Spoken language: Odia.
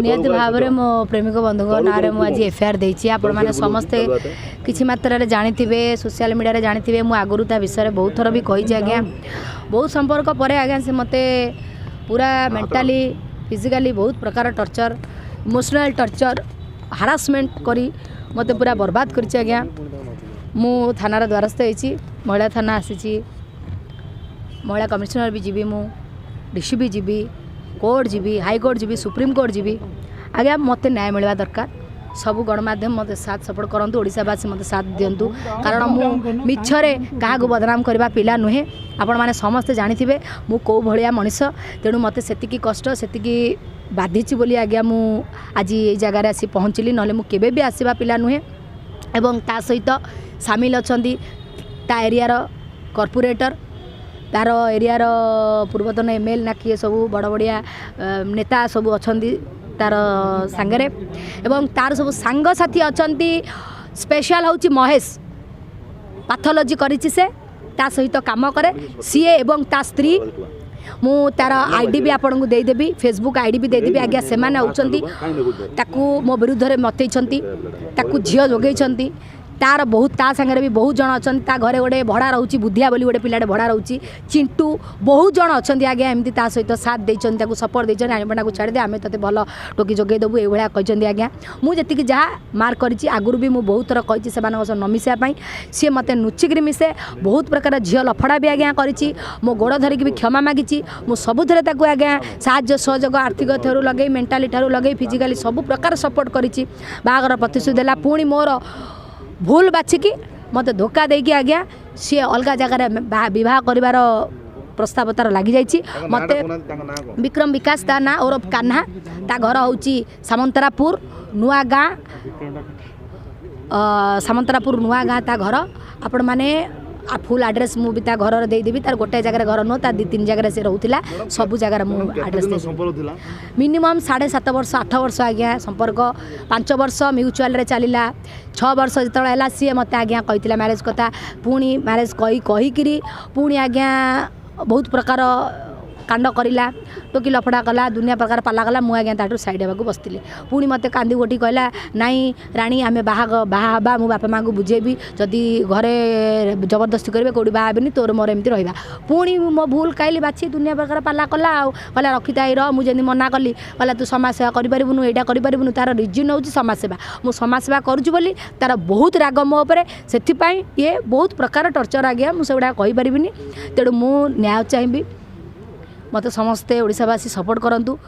ନିହାତି ଭାବରେ ମୋ ପ୍ରେମିକ ବନ୍ଧୁଙ୍କ ନାଁରେ ମୁଁ ଆଜି ଏଫଆଇଆର୍ ଦେଇଛି। ଆପଣମାନେ ସମସ୍ତେ କିଛି ମାତ୍ରାରେ ଜାଣିଥିବେ, ସୋସିଆଲ ମିଡ଼ିଆରେ ଜାଣିଥିବେ। ମୁଁ ଆଗରୁ ତା ବିଷୟରେ ବହୁତ ଥର ବି କହିଛି ଆଜ୍ଞା। ବହୁତ ସମ୍ପର୍କ ପରେ ଆଜ୍ଞା ସେ ମୋତେ ପୁରା ମେଣ୍ଟାଲି, ଫିଜିକାଲି ବହୁତ ପ୍ରକାର ଟର୍ଚର୍, ଇମୋସନାଲ୍ ଟର୍ଚର୍, ହାରାସମେଣ୍ଟ କରି ମୋତେ ପୁରା ବର୍ବାଦ କରିଛି ଆଜ୍ଞା। ମୁଁ ଥାନାର ଦ୍ୱାରସ୍ଥ ହେଇଛି, ମହିଳା ଥାନା ଆସିଛି, ମହିଳା କମିଶନର ବି ଯିବି ମୁଁ, ଡି ସି ବି ଯିବି, କୋର୍ଟ ଯିବି, ହାଇକୋର୍ଟ ଯିବି, ସୁପ୍ରିମକୋର୍ଟ ଯିବି। ଆଜ୍ଞା, ମୋତେ ନ୍ୟାୟ ମିଳିବା ଦରକାର। ସବୁ ଗଣମାଧ୍ୟମ ମୋତେ ସାଥ ସପୋର୍ଟ କରନ୍ତୁ, ଓଡ଼ିଶାବାସୀ ମୋତେ ସାଥ ଦିଅନ୍ତୁ, କାରଣ ମୁଁ ମିଛରେ କାହାକୁ ବଦନାମ କରିବା ପିଲା ନୁହେଁ। ଆପଣମାନେ ସମସ୍ତେ ଜାଣିଥିବେ ମୁଁ କେଉଁ ଭଳିଆ ମଣିଷ। ତେଣୁ ମୋତେ ସେତିକି କଷ୍ଟ, ସେତିକି ବାଧିଛି ବୋଲି ଆଜ୍ଞା ମୁଁ ଆଜି ଏଇ ଜାଗାରେ ଆସି ପହଞ୍ଚିଲି, ନହେଲେ ମୁଁ କେବେ ବି ଆସିବା ପିଲା ନୁହେଁ। ଏବଂ ତା ସହିତ ସାମିଲ ଅଛନ୍ତି ତା ଏରିଆର କର୍ପୋରେଟର, ତାର ଏରିଆର ପୂର୍ବତନ ଏମ୍ ଏଲ୍ ନା କିଏ, ସବୁ ବଡ଼ ବଡ଼ିଆ ନେତା ସବୁ ଅଛନ୍ତି ତାର ସାଙ୍ଗରେ ଏବଂ ତାର ସବୁ ସାଙ୍ଗସାଥି ଅଛନ୍ତି। ସ୍ପେଶାଲ ହେଉଛି ମହେଶ, ପାଥୋଲୋଜି କରିଛି ସେ, ତା ସହିତ କାମ କରେ ସିଏ ଏବଂ ତା ସ୍ତ୍ରୀ। ମୁଁ ତାର I D ବି ଆପଣଙ୍କୁ ଦେଇଦେବି, ଫେସବୁକ୍ I D ବି ଦେଇଦେବି ଆଜ୍ଞା। ସେମାନେ ହେଉଛନ୍ତି ତାକୁ ମୋ ବିରୁଦ୍ଧରେ ମତେଇଛନ୍ତି, ତାକୁ ଝିଅ ଯୋଗେଇଛନ୍ତି। ତାର ବହୁତ, ତା ସାଙ୍ଗରେ ବି ବହୁତ ଜଣ ଅଛନ୍ତି। ତା ଘରେ ଗୋଟେ ଭଡ଼ା ରହୁଛି, ବୁଦ୍ଧିଆ ବୋଲି ଗୋଟେ ପିଲାଟେ ଭଡ଼ା ରହୁଛି, ଚିଣ୍ଟୁ, ବହୁତ ଜଣ ଅଛନ୍ତି ଆଜ୍ଞା। ଏମିତି ତା ସହିତ ସାଥ ଦେଇଛନ୍ତି, ତାକୁ ସପୋର୍ଟ ଦେଇଛନ୍ତି। "ରାଣୀପଣ୍ଡାକୁ ଛାଡ଼ିଦେ, ଆମେ ତୋତେ ଭଲ ଟୋକି ଯୋଗେଇ ଦେବୁ", ଏଇଭଳିଆ କହିଛନ୍ତି ଆଜ୍ଞା। ମୁଁ ଯେତିକି ଯାହା ମାର୍କ କରିଛି, ଆଗରୁ ବି ମୁଁ ବହୁତ ଥର କହିଛି ସେମାନଙ୍କ ସହ ନ ମିଶିବା ପାଇଁ। ସିଏ ମୋତେ ଲୁଚିକିରି ମିଶେ। ବହୁତ ପ୍ରକାର ଝିଅ ଲଫଡ଼ା ବି ଆଜ୍ଞା କରିଛି। ମୋ ଗୋଡ଼ ଧରିକି ବି କ୍ଷମା ମାଗିଛି। ମୁଁ ସବୁଥିରେ ତାକୁ ଆଜ୍ଞା ସାହାଯ୍ୟ ସହଯୋଗ, ଆର୍ଥିକ ଠାରୁ ଲଗେଇ, ମେଣ୍ଟାଲି ଠାରୁ ଲଗେଇ, ଫିଜିକାଲି ସବୁ ପ୍ରକାର ସପୋର୍ଟ କରିଛି। ବାହାଘର ପ୍ରତିଶ୍ରୁତି ଦେଲା, ପୁଣି ମୋର ଭୁଲ ବାଛିକି ମୋତେ ଧୋକା ଦେଇକି ଆଜ୍ଞା ସିଏ ଅଲଗା ଜାଗାରେ ବିବାହ କରିବାର ପ୍ରସ୍ତାବ ତାର ଲାଗିଯାଇଛି। ମୋତେ ବିକ୍ରମ ବିକାଶ ତା ନାଁ, ଓରଫ କାହ୍ନା। ତା ଘର ହେଉଛି ସାମନ୍ତରାପୁର ନୂଆ ଗାଁ, ସାମନ୍ତରାପୁର ନୂଆ ଗାଁ ତା ଘର। ଆପଣମାନେ ଫୁଲ୍ ଆଡ୍ରେସ୍ ମୁଁ ବି ତା ଘରର ଦେଇଦେବି। ତାର ଗୋଟେ ଜାଗାରେ ଘର ନୁହଁ, ତା ଦୁଇ ତିନି ଜାଗାରେ ସେ ରହୁଥିଲା। ସବୁ ଜାଗାରେ ମୁଁ ଆଡ୍ରେସ୍ ଦେଇଦେବି। ସମ୍ପର୍କ ଥିଲା? ମିନିମମ୍ 7.5 ବର୍ଷ, 8 ବର୍ଷ ଆଜ୍ଞା ସମ୍ପର୍କ। 5 ବର୍ଷ ମ୍ୟୁଚୁଆଲରେ ଚାଲିଲା। 6 ବର୍ଷ ଯେତେବେଳେ ହେଲା, ସିଏ ମୋତେ ଆଜ୍ଞା କହିଥିଲା ମ୍ୟାରେଜ୍ କଥା। ପୁଣି ମ୍ୟାରେଜ୍ କହି କହିକିରି ପୁଣି ଆଜ୍ଞା ବହୁତ ପ୍ରକାର କାଣ୍ଡ କରିଲା, ଟୋକି ଲଫଡ଼ା କଲା, ଦୁନିଆ ପ୍ରକାର ପାଲା କଲା। ମୁଁ ଆଜ୍ଞା ତାଠୁ ସାଇଡ଼୍ ହେବାକୁ ବସିଥିଲି। ପୁଣି ମୋତେ କାନ୍ଦି ଗୋଟି କହିଲା, "ନାଇଁ ରାଣୀ, ଆମେ ବାହା ବାହା ହେବା, ମୁଁ ବାପା ମାଆଙ୍କୁ ବୁଝେଇବି, ଯଦି ଘରେ ଜବରଦସ୍ତି କରିବେ, କେଉଁଠି ବାହା ହେବିନି, ତୋର ମୋର ଏମିତି ରହିବା।" ପୁଣି ମୋ ଭୁଲ କାଇଲି ବାଛି ଦୁନିଆ ପ୍ରକାର ପାଲା କଲା ଆଉ କହିଲା, "ରଖିଥାଇ ରହ।" ମୁଁ ଯେମିତି ମନା କଲି, କହିଲା, "ତୁ ସମାଜ ସେବା କରିପାରିବୁନୁ, ଏଇଟା କରିପାରିବୁନୁ।" ତାର ରିଜିନ୍ ହେଉଛି ସମାଜସେବା। ମୁଁ ସମାଜସେବା କରୁଛି ବୋଲି ତାର ବହୁତ ରାଗ ମୋ ଉପରେ। ସେଥିପାଇଁ ଇଏ ବହୁତ ପ୍ରକାର ଟର୍ଚର୍ ଆଜ୍ଞା, ମୁଁ ସେଗୁଡ଼ାକ କହିପାରିବିନି। ତେଣୁ ମୁଁ ନ୍ୟାୟ ଚାହିଁବି। ମୋତେ ସମସ୍ତେ ଓଡ଼ିଶାବାସୀ ସପୋର୍ଟ କରନ୍ତୁ।